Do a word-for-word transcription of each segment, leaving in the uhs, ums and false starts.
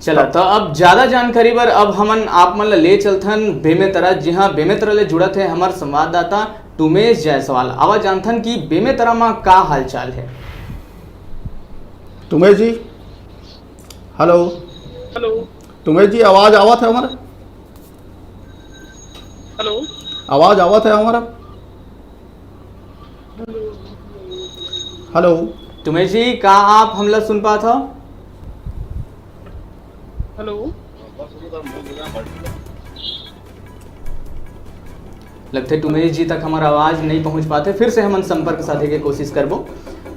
चला, तो अब ज्यादा जानकारी बर अब हमन आप मन ला ले चलथन बेमेतरा। जी हाँ, बेमेतरा ले जुड़त हे हमर संवाददाता टुमेश जायसवाल। आवा जानथन कि बेमेतरा म का हालचाल हे। टुमेश जी, हेलो। हेलो। टुमेश जी, आवाज आवत हे हमर? हेलो। आवाज आवत हे हमर? हेलो। टुमेश जी, का आप हमला सुन पात हव? हेलो। लगथे टुमेश जी तक हमर आवाज नहीं पहुंच पाते, फिर से हमन संपर्क साधे के कोशिश करबो।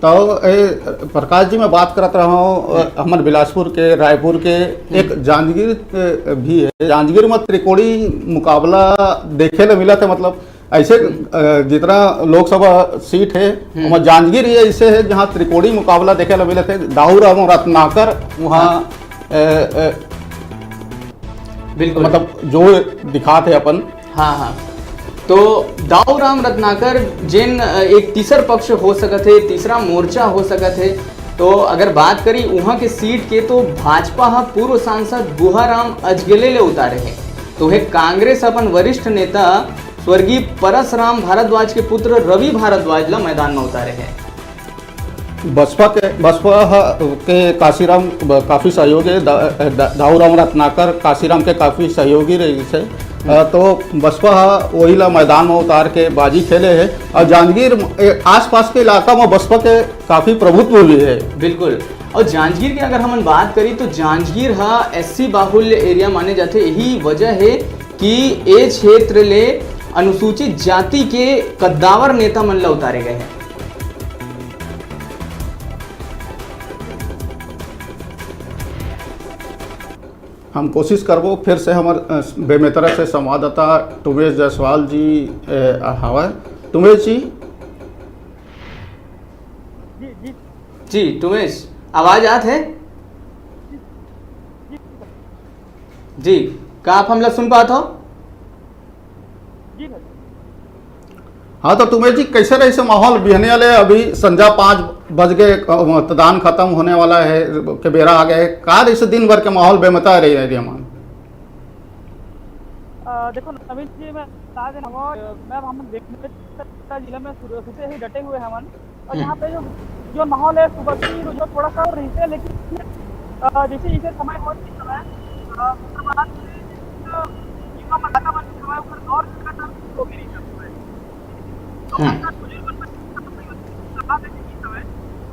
तो ए, प्रकाश जी, मैं बात करत रहा हूँ, अ, हमर बिलासपुर के, रायपुर के, एक जांजगीर, अ, भी है। जांजगीर में त्रिकोणी मुकाबला देखे ला मिलत हे, मतलब ऐसे, अ, जितना लोकसभा सीट है, हम्म। वहाँ जांजगीर ही ऐसे है जहाँ त्रिकोणी मुकाबला देखे ला मिलत हे। दाऊ राम रत्नाकर वहाँ, हाँ। अ, अ, बिल्कुल। मतलब जो दिखात हे अपन। हाँ, हाँ। तो दाऊ राम रत्नाकर जेन, अ, एक तीसर पक्ष हो सकत हे, तीसरा मोर्चा हो सकत हे, तो अगर बात करी उहाँ के सीट के, तो भाजपा ह पूर्व सांसद गुहाराम अजगले ले उतारे हे। तो हे कांग्रेस अपन वरिष्ठ नेता स्वर्गीय परसराम भारद्वाज के पुत्र रवि भारद्वाज ला मैदान में उतारे हे। बसपा के, बसपा ह-, के काशीराम ब-, काफी सहयोगी, दा-, दा-, दाऊ राम रत्नाकर काशीराम के काफी सहयोगी रहिस हे। अ, तो बसपा ह वही ला मैदान में उतार के बाजी खेले हे और जांजगीर, ए, आसपास के इलाका में बसपा के काफी प्रभुत्व भी है। बिल्कुल। और जांजगीर के अगर हमन बात करी तो जांजगीर ह एससी बाहुल्य एरिया माने जाथे। यही वजह है कि ए क्षेत्र ले अनुसूचित जाति के कद्दावर नेता मन ला उतारे गए हैं। हम कोशिश करबो फिर से हमर, अ, बेमेतरा से संवाददाता टुमेश जायसवाल जी, अ, हवय। टुमेश जी। जी, जी। जी, टुमेश, आवाज आत हे? जी, जी, सर। जी, का आप हमला सुन पात हो? जी, सर। हाँ, तो टुमेश जी, कैसे रहिस माहौल बिहनिया ले? अभी संझा पाँच बज के, अ, मतदान खत्म होने वाला है, के बेरा आ गए, का रहिस दिन भर के माहौल बेमेतरा रही एरिया में? अ, देखो नवीन जी, मैं बता देना हूँ, अ, मैं, हम बेमेतरा जिला में शुरू, शुरू से ही डटे हुए हैं हमन। और हम्म। यहाँ पे जो, जो माहौल है सुबह की, जो थोड़ा सा रहिस हे, लेकिन, अ, जैसे जैसे समय हो रही है, अ, उसके बाद युवा मतदाता मन के समय ऊपर गौर करना चालू हो गई है। तो हम्म। खासकर बुजुर्ग मन पर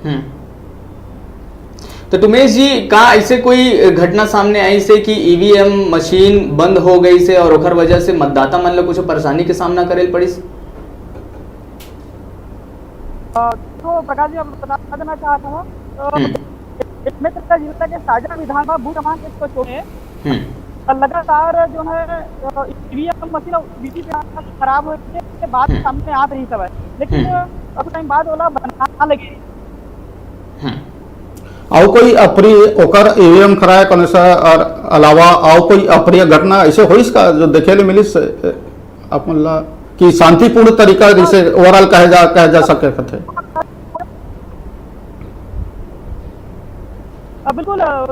हम्म। तो टुमेश जी, का ऐसे कोई घटना सामने आइस हे कि ईवीएम मशीन बंद हो गइस हे और ओखर वजह से मतदाता मन ला कुछ परेशानी के सामना करे ल पड़िस? अ, तो प्रकाश जी, आप बता देना चाहता हूँ, अ, हम्म। बेमेतरा जिला के साजा विधानसभा बूथ क्रमांक एक सौ चौदह में हम्म। लगातार जो है, अ, ईवीएम मशीन और वीवीपैट खराब होए के बात हम्म। सामने आत रहिस हवय, लेकिन हम्म। अब टाइम बाद ओला बना लगे। हम्म। अउ कोई अप्रिय, ओकर ईवीएम खराय कोनो से और अलावा अउ कोई अप्रिय घटना ऐसे होइस का जो देखे ले मिलिस, अ, अपन ला कि शांतिपूर्ण तरीका जैसे overall कहे जा, कहे जा सके कथे? अ, बिल्कुल, अ,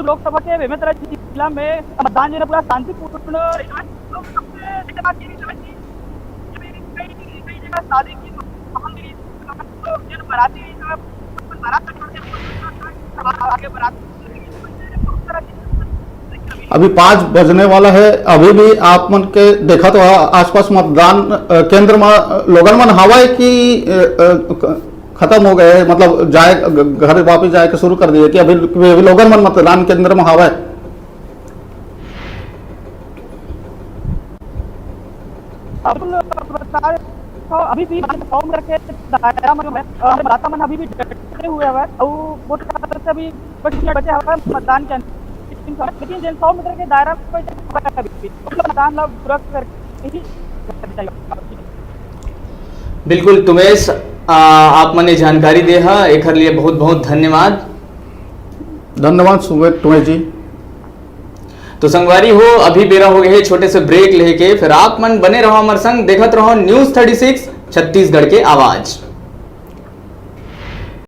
लोकसभा के बेमेतरा जिला में मतदान जो है पूरा शांतिपूर्ण रहा है। तो सबसे अच्छी बात ये है कि कई, कई जगह शादी की माहौल भी, तो जो बाराती भी, बारात का आगे बारात अभी पाँच बजने वाला है, अभी भी आप मन के देखत हो आसपास मतदान, अ, केंद्र में, अ, लोगन मन हवय कि, अ, अ, क-, खत्म हो गए, मतलब जाए, घ-, घर वापस जाए के शुरू कर दिए कि अभी, अभी लोगन मन मतदान केंद्र में हवय? अभी भी सौ मीटर के दायरा में, अ, मतदाता मन अभी भी डटे हुए हवय। अउ बहुत सारे से अभी बस मिनट बचे हवय मतदान के अंतिम समय, लेकिन जेन सौ मीटर के दायरा में कोई अभी भी, मतलब, मतदान ला पूरा करके ही। बिल्कुल टुमेश, आ, आप मन ये जानकारी दे हा, एखर लिए बहुत बहुत धन्यवाद। धन्यवाद सुबेद टुमेश जी। तो संगवारी हो, अभी बेरा हो गए हे छोटे से ब्रेक लेके, फिर आप मन बने रहो हमर संग, देखत रहो न्यूज़ थर्टी सिक्स छत्तीसगढ़ के आवाज।